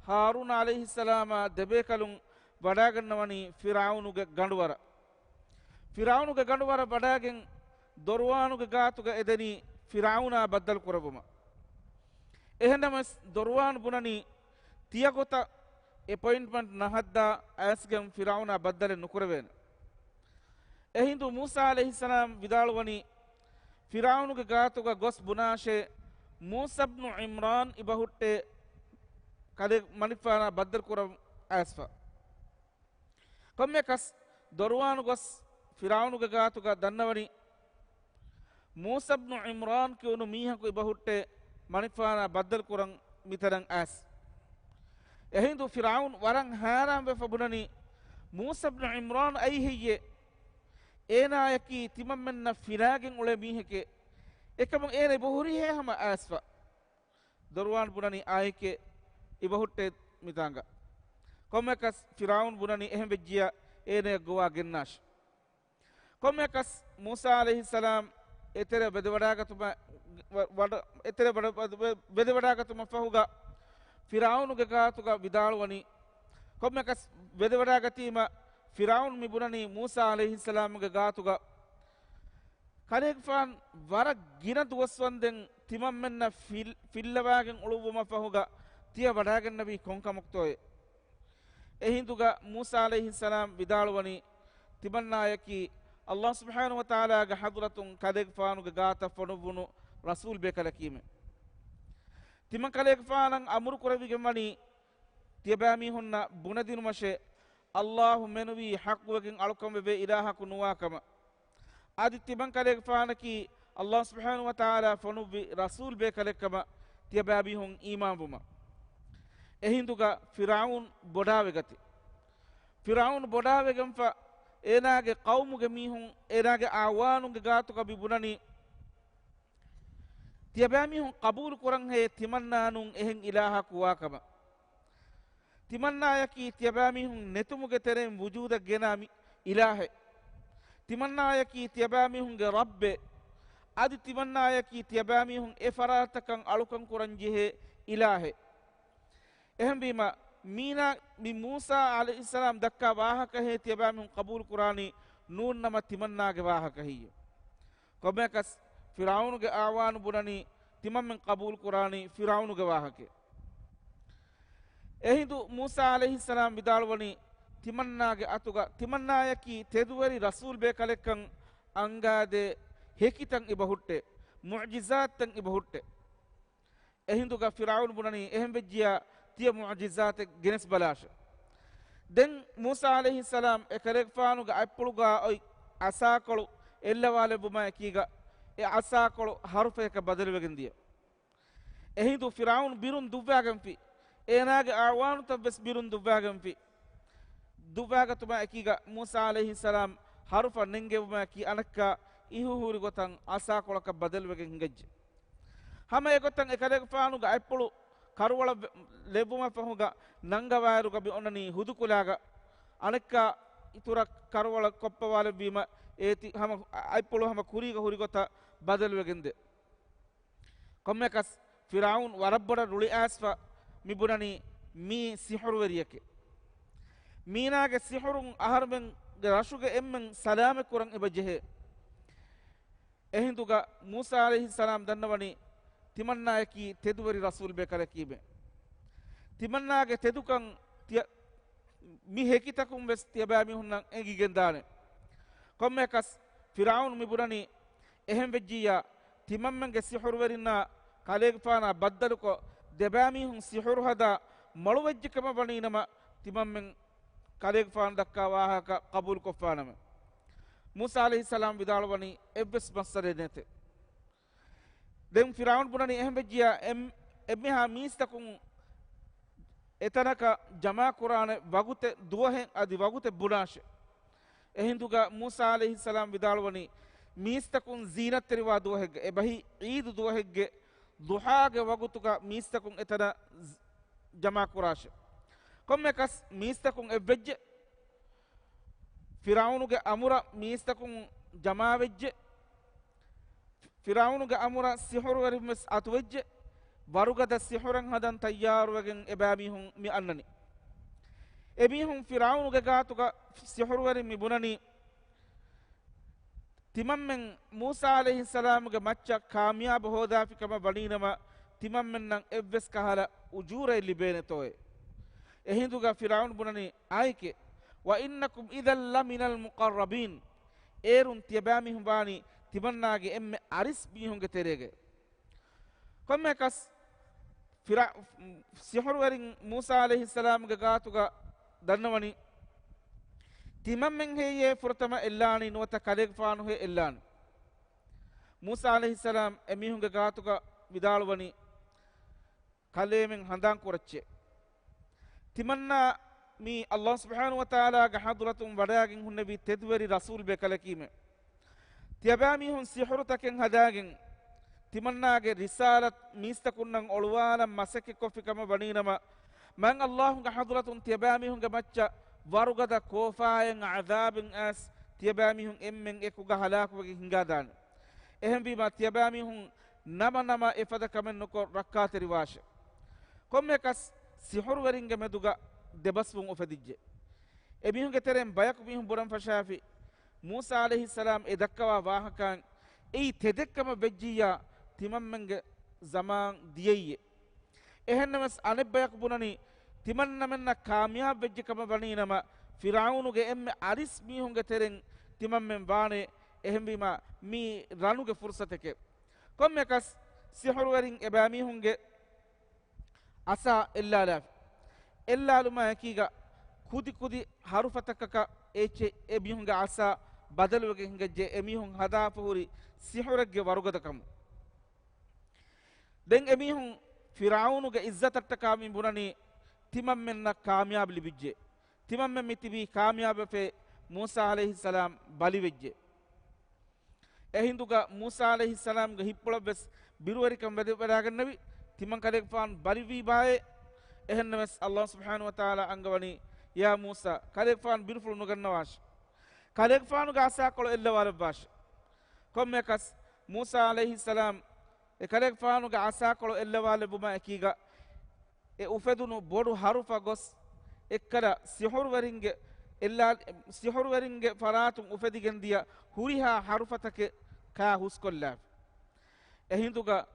ހާރޫން ޢަލައިހިއްސަލާމާ ދެބޭކަލުން ވަޑާގަންނަވަނީ ފިރުޢައުނުގެ ގަނޑުވަރަށް. ފިރުޢައުނުގެ ގަނޑުވަރަށް ވަޑާގެން ދޮރުވާނުގެ ގާތުގަ އެދެނީ ފިރުޢައުނާ ބައްދަލު ކުރެއްވުމަށް. އެހެންނަމަވެސް، ދޮރުވާނު ބުނަނީ ތިޔަގޮތަށް އެޕޮއިންޓްމަންޓް ނަހައްދާ އައިސްގެން ފިރުޢައުނާ ބައްދަލެއް ނުކުރެވޭނެ. އެހިނދު މޫސާ ޢަލައިހިއްސަލާމް ވިދާޅުވަނީ، ފިރާއުނުގެ ގާތުގަ ގޮސް ބުނާށޭ، މޫސަ ބްނު ޢިމްރާން އިބަހުއްޓޭ ކަލޭ މަނިކުފާނާ ބައްދަލު ކުރަން އައިސްފަ. ކޮންމެއަކަސް ދޮރުވާނު ގޮސް ފިރާއުނުގެ ގާތުގަ ދަންނަވަނީ، މޫސަ ބްނު ޢިމްރާން ކިޔުނު މީހަކު އިބަހުއްޓޭ މަނިކުފާނާ ބައްދަލު ކުރަން މިތަނަށް އައިސް. އެހިނދު ފިރާއުން ވަރަށް ހައިރާންވެފަ ބުނަނީ، މޫސަ ބްނު ޢިމްރާން އައީ ހެއްޔޭ؟ އޭނާޔަކީ ތިމަންމެންނަށް ފިލާގެން އުޅޭ މީހެކޭ. އެކަމުން އޭނަ އިބަހުރިހޭ ހަމަ އައިސްފަ. ދޮރުވާން ބުނަނީ އާއެކޭ އިބަހުއްޓޭ މިތާނގަ. ކޮންމެއަކަސް ފިރާއުން ބުނަނީ އެހެން ވެއްޖިއްޔާ އޭނަޔަށް ގޮވާ ގެންނާށި. ކޮންމެއަކަސް މޫސާ ޢަލައިހިއްސަލާމް އެތެރެ ވެދެވަޑާގަތުމަށް، ވަ-، ވަޑަ-، އެތެރެ ވަޑަ-، ވެ-، ވެދެވަޑާގަތުމަށް ފަހުގަ ފިރާއުނުގެ ގާތުގަ ވިދާޅުވަނީ، ކޮންމެއަކަސް ވެދެވަޑާގަތީމަ ފިރާއުން މި ބުނަނީ މޫސާ ޢަލައިހިއްސަލާމުގެ ގާތުގަ ކަލޭގެފާން ވަރަށް ގިނަ ދުވަސްވަންދެން ތިމަންމެންނަށް ފިލް-، ފިއްލަވާގެން އުޅުއްވުމަށް ފަހުގަ ތިޔަ ވަޑާގެންނެވީ ކޮންކަމަކުތޯއޭ؟ އެހިނދުގަ މޫސާ ޢަލައިހިއްސަލާމް ވިދާޅުވަނީ، ތިމަންނާޔަކީ ﷲ ސުބްޙާނަހޫ ވަތަޢާލާގެ ޙަޟްރަތުން ކަލޭގެފާނުގެ ގާތަށް ފޮނުއްވުނު ރަސޫލް ބޭކަލަކީމެ. ތިމަން ކަލޭގެފާނަށް އަމުރު ކުރެވިގެން ވަނީ، ތިޔަބައިމީހުންނަށް ބުނެދިނުމަށޭ، ﷲ މެނުވީ ޙައްޤުވެގެން އަޅުކަންވެވޭ އިލާހަކު ނުވާކަމަށް. އަދި ތިމަން ކަލޭގެފާނަކީ ﷲ ސުބްޙާނަހޫ ވަތަޢާލާ ފޮނުއްވި ރަސޫލް ބޭކަލެއްކަމަށް ތިޔަބައިމީހުން އީމާންވުމަށް. އެހިނދުގަ ފިރާއުން ބޮޑާވެގަތީ. ފިރާއުން ބޮޑާވެގެންފަ އޭނާގެ ޤައުމުގެ މީހުން އޭނާގެ އަޢުވާނުންގެ ގާތުގަ މި ބުނަނީ، ތިޔަބައިމީހުން ޤަބޫލު ކުރަންހޭ ތިމަންނާ ނޫން އެހެން އިލާހަކު ވާކަމަށް. ތިމަންނާޔަކީ ތިޔަބައިމީހުން ނެތުމުގެ ތެރެއިން ވުޖޫދަށް ގެނާ މި އިލާހެއް. ތިމަންނާޔަކީ ތިޔަބައިމީހުންގެ ރައްބެއް. އަދި ތިމަންނާޔަކީ ތިޔަބައިމީހުން އެ ފަރާތަކަށް އަޅުކަން ކުރަން ޖެހޭ އިލާހެއް. އެހެންވީމަ، މީނާ މި މޫސާ ޢަލައިހިއްސަލާމް ދައްކާ ވާހަކަހޭ ތިޔަބައިމީހުން ޤަބޫލު ކުރާނީ ނޫން ނަމަ ތިމަންނާގެ ވާހަކަ ހެއްޔެވެ؟ ކޮންމެއަކަސް ފިރާއުނުގެ އަޢުވާނު ބުނަނީ ތިމަންމެން ޤަބޫލު ކުރާނީ ފިރާއުނުގެ ވާހަކައެއް. އެހިނދު މޫސާ ޢަލައިހިއްސަލާމް ވިދާޅުވަނީ ތިމަންނާގެ އަތުގަ ތިމަންނާޔަކީ ތެދުވެރި ރަސޫލް ބޭކަލެއްކަން އަންގާދޭ ހެކިތައް އިބަހުއްޓޭ، މުޢުޖިޒާތްތައް އިބަހުއްޓޭ. އެހިނދުގަ ފިރާއުން ބުނަނީ އެހެން ވެއްޖިއްޔާ ތިޔަ މުޢުޖިޒާތެއް ގެނެސް ބަލާށެ. ދެން މޫސާ ޢަލައިހިއްސަލާމް އެކަލޭގެފާނުގެ އަތްޕުޅުގަ އޮތް އަސާކޮޅު އެއްލަވާލެއްވުމާ އެކީގަ އެ އަސާކޮޅު ޙަރުފަޔަކަށް ބަދަލުވެގެން ދިޔަ. އެހިނދު ފިރާއުން ބިރުން ދުއްވާގެންފި. އޭނާގެ އަޢުވާނުތައް ވެސް ބިރުން ދުއްވާގެންފި. ދުއްވާގަތުމާ އެކީގަ މޫސާ ޢަލައިހިއްސަލާމް ޙަރުފަށް ނެންގެވުމާ އެކީ އަނެއްކާ އިހު ހުރި ގޮތަށް އަސާކޮޅަކަށް ބަދަލުވެގެން ހިނގައްޖެ. ހަމަ އެގޮތަށް އެކަލޭގެފާނުގެ އަތްޕުޅު ކަރުވަޅަށް ވެ-، ލެއްވުމަށް ފަހުގަ ނަންގަވާއިރުގަ މި އޮންނަނީ ހުދުކުލާގަ. އަނެއްކާ އިތުރަށް ކަރުވަޅަށް ކޮށްޕަވާލެއްވީމަ އޭތި ހަމަ އަތްޕުޅު ހަމަ ކުރީގަ ހުރި ގޮތަށް ބަދަލުވެގެންދޭ. ކޮންމެއަކަސް ފިރާއުން ވަރަށް ބޮޑަށް ރުޅިއައިސްފަ މި ބުނަނީ މީ ސިޙުރުވެރިއެކޭ. މީނާގެ ސިޙުރުން އަހަރުމެންގެ ރަށުގެ އެންމެން ސަލާމަތް ކުރަން އެބަ ޖެހޭ. އެހިނދުގަ މޫސާ ޢަލައިހިއްސަލާމް ދަންނަވަނީ ތިމަންނާޔަކީ ތެދުވެރި ރަސޫލް ބޭކަލަކީމެ. ތިމަންނާގެ ތެދުކަން ތިޔަ-، މި ހެކިތަކުން ވެސް ތިޔަބައިމީހުންނަށް އެނގިގެންދާނެ. ކޮންމެއަކަސް ފިރާއުން މި ބުނަނީ އެހެން ވެއްޖިއްޔާ، ތިމަންމެންގެ ސިޙުރުވެރިންނާ ކަލޭގެފާނާ ބައްދަލުކޮށް، ދެބައިމީހުން ސިޙުރު ހަދާ މޮޅުވެއްޖެ ކަމަށް ވަނީނަމަ، ތިމަންމެން ކަލޭގެފާނު ދައްކާ ވާހަކަ ޤަބޫލުކޮށްފާނަމެ. މޫސާ ޢަލައިހިއްސަލާމް ވިދާޅުވަނީ އެއްވެސް މައްސަލައެއް ނެތޭ. ދެން ފިރާއުން ބުނަނީ އެހެން ވެއްޖިއްޔާ، އެން-، އެންމެހާ މީސްތަކުން އެތަނަކަށް ޖަމާކުރާނެ ވަގުތެއް ދުވަހެއް އަދި ވަގުތެއް ބުނާށޭ. އެހިނދުގަ މޫސާ ޢަލައިހިއްސަލާމް ވިދާޅުވަނީ، މީސްތަކުން ޒީނަތްތެރިވާ ދުވަހެއްގެ، އެބަހީ ޢީދު ދުވަހެއްގެ ޟުޙާގެ ވަގުތުގަ މީސްތަކުން އެތަނަށް ޖަމާކުރާށޭ. ކޮންމެއަކަސް މީސްތަކުން އެއްވެއްޖެ. ފިރާއުނުގެ އަމުރަށް މީސްތަކުން ޖަމާވެއްޖެ. ފިރާއުނުގެ އަމުރަށް ސިޙުރުވެރިން ވެސް އަތުވެއްޖެ. ވަރުގަދަ ސިޙުރެއް ހަދަން ތައްޔާރުވެގެން އެބައިމީހުން މި އަންނަނީ. އެމީހުން ފިރާއުނުގެ ގާތުގަ ސިޙުރުވެރިން މި ބުނަނީ، ތިމަންމެން މޫސާ ޢަލައިހިއްސަލާމުގެ މައްޗަށް ކާމިޔާބު ހޯދާފި ކަމަށް ވަނީނަމަ، ތިމަންމެންނަށް އެއްވެސް ކަހަލަ އުޖޫރައެއް ލިބޭނެތޯއޭ. އެހިނދުގަ ފިރާއުން ބުނަނީ، އާއެކޭ، وَإِنَّكُمْ إِذًا لَّمِنَ الْمُقَرَّبِينَ. އޭރުން ތިޔަބައިމީހުން ވާނީ ތިމަންނާގެ އެންމެ އަރިސް މީހުންގެ ތެރޭގަ. ކޮންމެއަކަސް، ފިރާ-، ސިހުރުވެރިން މޫސާ ޢަލައިހިއްސަލާމުގެ ގާތުގަ ދަންނަވަނީ، ތިމަންމެން ހެއްޔޭ ފުރަތަމަ އެއްލާނީ، ނުވަތަ ކަލޭގެފާނު ހޭ އެއްލާނީ؟ މޫސާ ޢަލައިހިއްސަލާމް އެމީހުންގެ ގާތުގަ ވިދާޅުވަނީ، ކަލޭމެން ހަނދާން ކުރައްޗޭ. ތިމަންނާ މީ ﷲ ސުބްޙާނަހޫ ވަތަޢާލާގެ ޙަޟްރަތުން ވަޑައިގެން ހުންނެވި ތެދުވެރި ރަސޫލް ބޭކަލަކީމެ. ތިޔަބައިމީހުން ސިޙުރުތަކެއް ހަދާގެން، ތިމަންނާގެ ރިސާލަތް މީސްތަކުންނަށް އޮޅުވާލަން މަސައްކަތްކޮށްފި ކަމަށް ވަނީނަމަ، މާތް ﷲގެ ޙަޟްރަތުން ތިޔަބައިމީހުންގެ މައްޗަށް ވަރުގަދަ ކޯފާއެއް ޢަޛާބެއް އައިސް، ތިޔަބައިމީހުން އެންމެން އެކުގަ ހަލާކުވެގެން ހިނގާދާނެ. އެހެންވީމާ، ތިޔަބައިމީހުން ނަމަ ނަމަ އެފަދަ ކަމެއް ނުކޮށް ރައްކާތެރިވާށެ. ކޮންމެއަކަސް ސިޙުރުވެރިންގެ މެދުގަ ދެބަސްވުން އުފެދިއްޖެ. އެމީހުންގެ ތެރެއިން ބަޔަކު މީހުން ބުނަން ފަށާފި، މޫސާ ޢަލައިހިއްސަލާމް އެ ދައްކަވާ ވާހަކައިން އެއީ ތެދެއްކަމަށް ވެއްޖިއްޔާ ތިމަންމެންގެ ޒަމާން ދިޔައީއޭ. އެހެންނަމަވެސް އަނެއްބަޔަކު ބުނަނީ، ތިމަންނަމެންނަށް ކާމިޔާބު ވެއްޖެ ކަމަށް ވަނީނަމަ، ފިރްޢައުނުގެ އެންމެ އަރިސް މީހުންގެ ތެރެއިން ތިމަންމެން ވާނެ. އެހެންވީމާ، މީ ރަނުގެ ފުރުޞަތެކޭ. ކޮންމެއަކަސް ސިޙުރުވެރިން އެބައިމީހުންގެ އަސާ އެއްލާލާފި. އެއްލާލުމާ އެކީގަ ކުދި ކުދި ޙަރުފަތަކަކަށް އެ ޗެ-، އެމީހުންގެ އަސާ ބަދަލުވެގެން ހިނގައްޖެ، އެމީހުން ހަދާފަ ހުރި ސިޙުރެއްގެ ވަރުގަދަކަމުން. ދެން އެމީހުން ފިރްޢައުނުގެ ޢިއްޒަތަށްޓަކާ މި ބުނަނީ ތިމަންމެންނަށް ކާމިޔާބު ލިބިއްޖެ. ތިމަންމެން މިތިބީ ކާމިޔާބެފޭ، މޫސާ ޢަލައިހިއްސަލާމް ބަލިވެއްޖެ. އެހިނދުގަ މޫސާ ޢަލައިހިއްސަލާމްގެ ހިތްޕުޅަށްވެސް ބިރުވެރިކަން ވެދެވަޑައިގަންނެވި، ތިމަން ކަލޭގެފާނު ބަލިވީބާއޭ. އެހެންނަމަވެސް ﷲ ސުބްޙާނަހޫ ވަތަޢާލާ އަންގަވަނީ، ޔާ މޫސާ، ކަލޭގެފާނު ބިރުފުޅު ނުގަންނަވާށި. ކަލޭގެފާނުގެ އަސާކޮޅު އެއްލަވާލައްވާށި. ކޮންމެއަކަސް މޫސާ ޢަލައިހިއްސަލާމް އެ ކަލޭގެފާނުގެ އަސާކޮޅު އެއްލަވާލެއްވުމާ އެކީގަ، އެ އުފެދުނު ބޮޑު ޙަރުފަށް ގޮސް، އެއްކަލަ ސިޙުރުވެރިންގެ އެއްލާ-، ސިޙުރުވެރިންގެ ފަރާތުން އުފެދިގެންދިޔަ ހުރިހާ ޙަރުފަތަކެއް ކާ ހުސްކޮށްލާފި. އެހިނދުގަ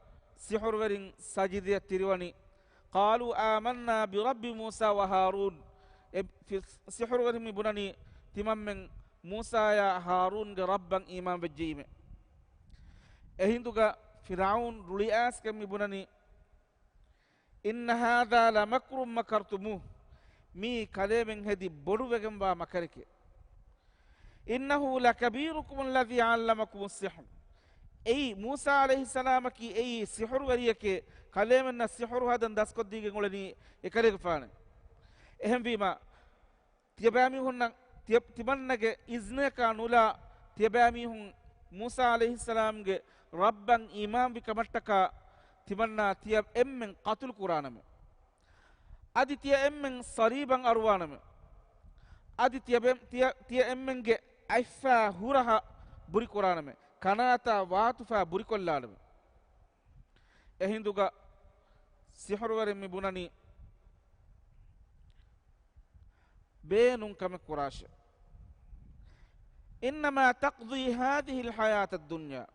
ސިޙުރުވެރިން ސަޖިދަޔަށް ތިރިވަނީ، قَالُوا آمَنَّا بِرَبِّ مُوسَىٰ وَهَارُونَ. އެ ފި-، ސިޙުރުވެރިން މި ބުނަނީ، ތިމަންމެން މޫސާޔާ ހާރޫންގެ ރައްބަށް އީމާން ވެއްޖެއީމެ. އެހިނދުގަ ފިރްޢައުން ރުޅިއައިސްގެން މި ބުނަނީ، إِنَّ هَٰذَا لَمَكْرٌ مَكَرْتُمُوهُ. މީ ކަލޭމެން ހެދި ބޮޑުވެގެންވާ މަކަރެކޭ. إِنَّهُ لَكَبِيرُكُمُ الَّذِي عَلَّمَكُمُ السِّحْرَ. އެއީ މޫސާ ޢަލައިހިއްސަލާމަކީ އެއީ ސިޙުރުވެރިއެކޭ، ކަލޭމެންނަށް ސިޙުރު ހަދަން ދަސްކޮށްދީގެން އުޅެނީ އެކަލޭގެފާނޭ. އެހެންވީމާ، ތިޔަބައިމީހުންނަށް ތިޔަ-، ތިމަންނަގެ އިޒްނަޔަކާ ނުލާ، ތިޔަބައިމީހުން މޫސާ ޢަލައިހިއްސަލާމްގެ ރައްބަށް އީމާންވި ކަމަށްޓަކާ ތިމަންނާ ތިޔަ އެންމެން ޤަތުލު ކުރާނަމޭ. އަދި ތިޔަ އެންމެން ޞަލީބަށް އަރުވާނަމޭ. އަދި ތިޔަ ބެ-، ތިޔަ، ތިޔަ އެންމެންގެ އަތްފައި ހުރަހަ ބުރިކުރާނަމޭ. ކަނާތާ ވާތުފައި ބުރިކޮށްލާނަމޭ. އެހިނދުގަ ސިޙުރުވެރިން މި ބުނަނީ، ބޭނުން ކަމެއް ކުރާށޭ. إِنَّمَا تَقْضِي هَٰذِهِ الْحَيَاةَ الدُّنْيَا.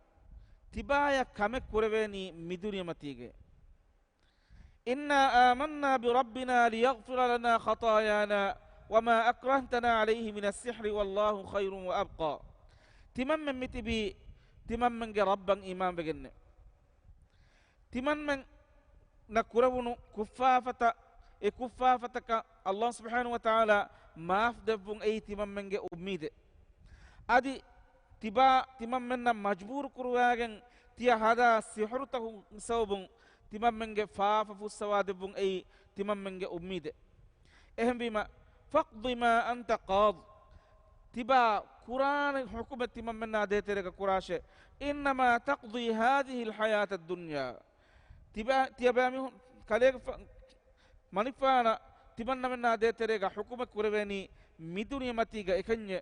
ތިބާޔަށް ކަމެއް ކުރެވޭނީ މި ދުނިޔެމަތީގައި. إِنَّا آمَنَّا بِرَبِّنَا لِيَغْفِرَ لَنَا خَطَايَانَا وَمَا أَكْرَهْتَنَا عَلَيْهِ مِنَ السِّحْرِ وَاللَّهُ خَيْرٌ وَأَبْقَىٰ. ތިމަންމެން މިތިބީ ތިމަންމެންގެ ރައްބަށް އީމާންވެގެންނޭ. ތިމަންމެންނަށް ކުރެވުނު ކުށްފާފަތައް، އެ ކުށްފާފަތަކަށް ﷲ ސުބްޙާނަހޫ ވަތަޢާލާ މާފް ދެއްވުން އެއީ ތިމަންމެންގެ އުއްމީދެއް. އަދި ތިބާ ތިމަންމެންނަށް މަޖްބޫރު ކުރުވައިގެން ތިޔަ ހަދާ ސިޙުރުތަކުގެ ސަބަބުން ތިމަންމެންގެ ފާފަ ފުއްސަވާ ދެއްވުން އެއީ ތިމަންމެންގެ އުއްމީދެއް. އެހެންވީމަ، فَاقْضِ مَا أَنْتَ قَاضٍ. ތިބާ ކުރާނެ ޙުކުމެއް ތިމަންމެންނާ ދޭތެރޭގަ ކުރާށޭ. إِنَّمَا تَقْضِي هَٰذِهِ الْحَيَاةَ الدُّنْيَا. ތިބާ، ތިޔަބައިމީހުން ކަލޭގެފާ-، މަނިކުފާނަށް ތިމަންނަމެންނާ ދޭތެރޭގަ ޙުކުމެއް ކުރެވޭނީ މި ދުނިޔެމަތީގަ އެކަންޏޭ.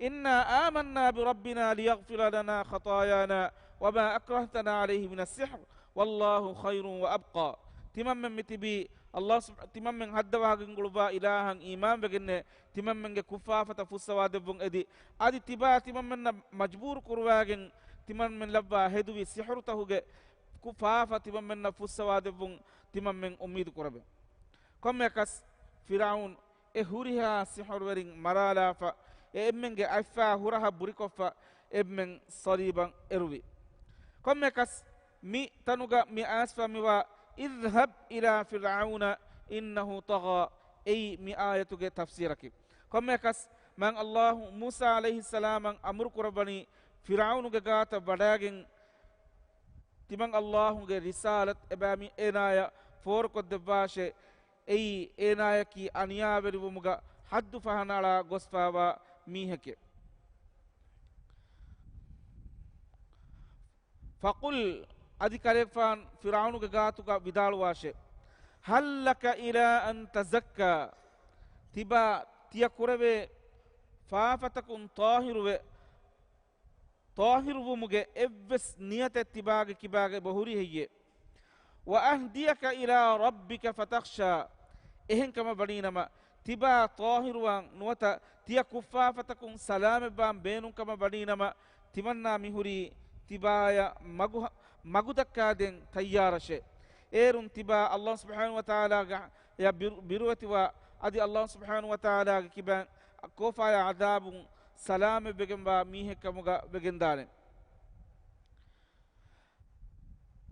إِنَّا آمَنَّا بِرَبِّنَا لِيَغْفِرَ لَنَا خَطَايَانَا وَمَا أَكْرَهْتَنَا عَلَيْهِ مِنَ السِّحْرِ وَاللَّهُ خَيْرٌ وَأَبْقَىٰ. ތިމަންމެން މިތިބީ ﷲ ސުބް-، ތިމަންމެން ހައްދަވާގެން އުޅުއްވާ އިލާހަށް އީމާންވެގެންނޭ، ތިމަންމެންގެ ކުށްފާފަތައް ފުއްސަވާ ދެއްވުން އެދި، އަދި ތިބާ ތިމަންމެންނަށް މަޖްބޫރު ކުރުވާގެން ތިމަންމެން ލައްވާ ހެދުވި ސިޙުރުތަކުގެ ކުށްފާފަ ތިމަންމެންނަށް ފުއްސަވާ ދެއްވުން ތިމަންމެން އުއްމީދު ކުރަމޭ. ކޮންމެއަކަސް ފިރްޢައުން އެ ހުރިހާ ސިޙުރުވެރިން މަރާލާފަ، އެ އެންމެންގެ އަތްފާ ހުރަހަށް ބުރިކޮށްފަ އެންމެން ޞަލީބަށް އެރުވި. ކޮންމެއަކަސް މި ތަނުގަ މި އައިސްފަ މިވާ اذهب إلى فرعون إنه طغى އެއީ މި އާޔަތުގެ ތަފްސީރަކީ. ކޮންމެއަކަސް މާތް ﷲ މޫސާ ޢަލައިހިއްސަލާމަށް އަމުރު ކުރައްވަނީ ފިރްޢައުނުގެ ގާތަށް ވަޑައިގެން ތިމަން ﷲ ގެ ރިސާލަތް އެބައިމީ އޭނާޔަށް ފޯރުކޮށްދެއްވާށޭ. އެއީ އޭނާޔަކީ އަނިޔާވެރިވުމުގަ ޙައްދު ފަހަނައަޅާ ގޮސްފާވާ މީހެކޭ. فقل، އަދި ކަލޭގެފާނު ފިރްޢައުނުގެ ގާތުގަ ވިދާޅުވާށޭ، هل لك إلى أن تزكى، ތިބާ ތިޔަ ކުރެވޭ ފާފަތަކުން ޠާހިރުވެ، ޠާހިރުވުމުގެ އެއްވެސް ނިޔަތެއް ތިބާގެ ކިބާގަ އެބަހުރީ ހެއްޔޭ؟ وأهديك إلى ربك فتخشى، އެހެންކަމަށް ވަނީނަމަ، ތިބާ ޠާހިރުވާން ނުވަތަ ތިޔަ ކުށްފާފަތަކުން ސަލާމަތްވާން ބޭނުންކަމަށް ވަނީނަމަ، ތިމަންނާ މިހުރީ ތިބާޔަށް މަގު، މަގުދައްކާދޭން ތައްޔާރަށޭ. އޭރުން ތިބާ ﷲ ސުބްޙާނަހޫ ވަތަޢާލާގެ ޔަށް ބިރު، ބިރުވެތިވާ، އަދި ﷲ ސުބްޙާނަހޫ ވަތަޢާލާގެ ކިބައިން ކޯފާޔާ ޢަޛާބުން ސަލާމަތްވެގެންވާ މީހެއްކަމުގަ ވެގެންދާނެ.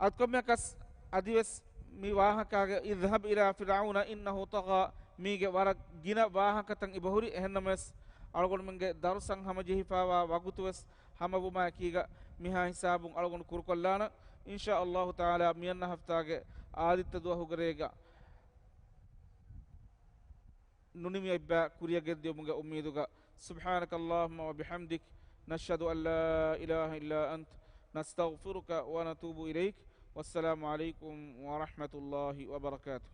އަދި ކޮންމެއަކަސް އަދިވެސް މި ވާހަކާގެ اذهب إلى فرعون إنه طغى މީގެ ވަރަށް ގިނަ ވާހަކަތައް އެބަހުރި. އެހެންނަމަވެސް، އަޅުގަނޑުމެންގެ ދަރުސަށް ހަމަޖެހިފާވާ ވަގުތުވެސް ހަމަވުމާއެކީގަ، މިހާ ހިސާބުން އަޅުގަނޑު ކުރުކޮށްލާނަން. އިންޝާ ﷲ ތަޢާލާ މިއަންނަ ހަފްތާގެ އާދިއްތަ ދުވަހުގެ ރޭގަ ނުނިމި އެއްބަ ކުރިއަށް ގެންދިޔުމުގެ އުއްމީދުގަ. سبحانك اللهم وبحمدك، نشهد أن لا إله إلا أنت، نستغفرك ونتوب إليك. والسلام عليكم ورحمة الله وبركاته.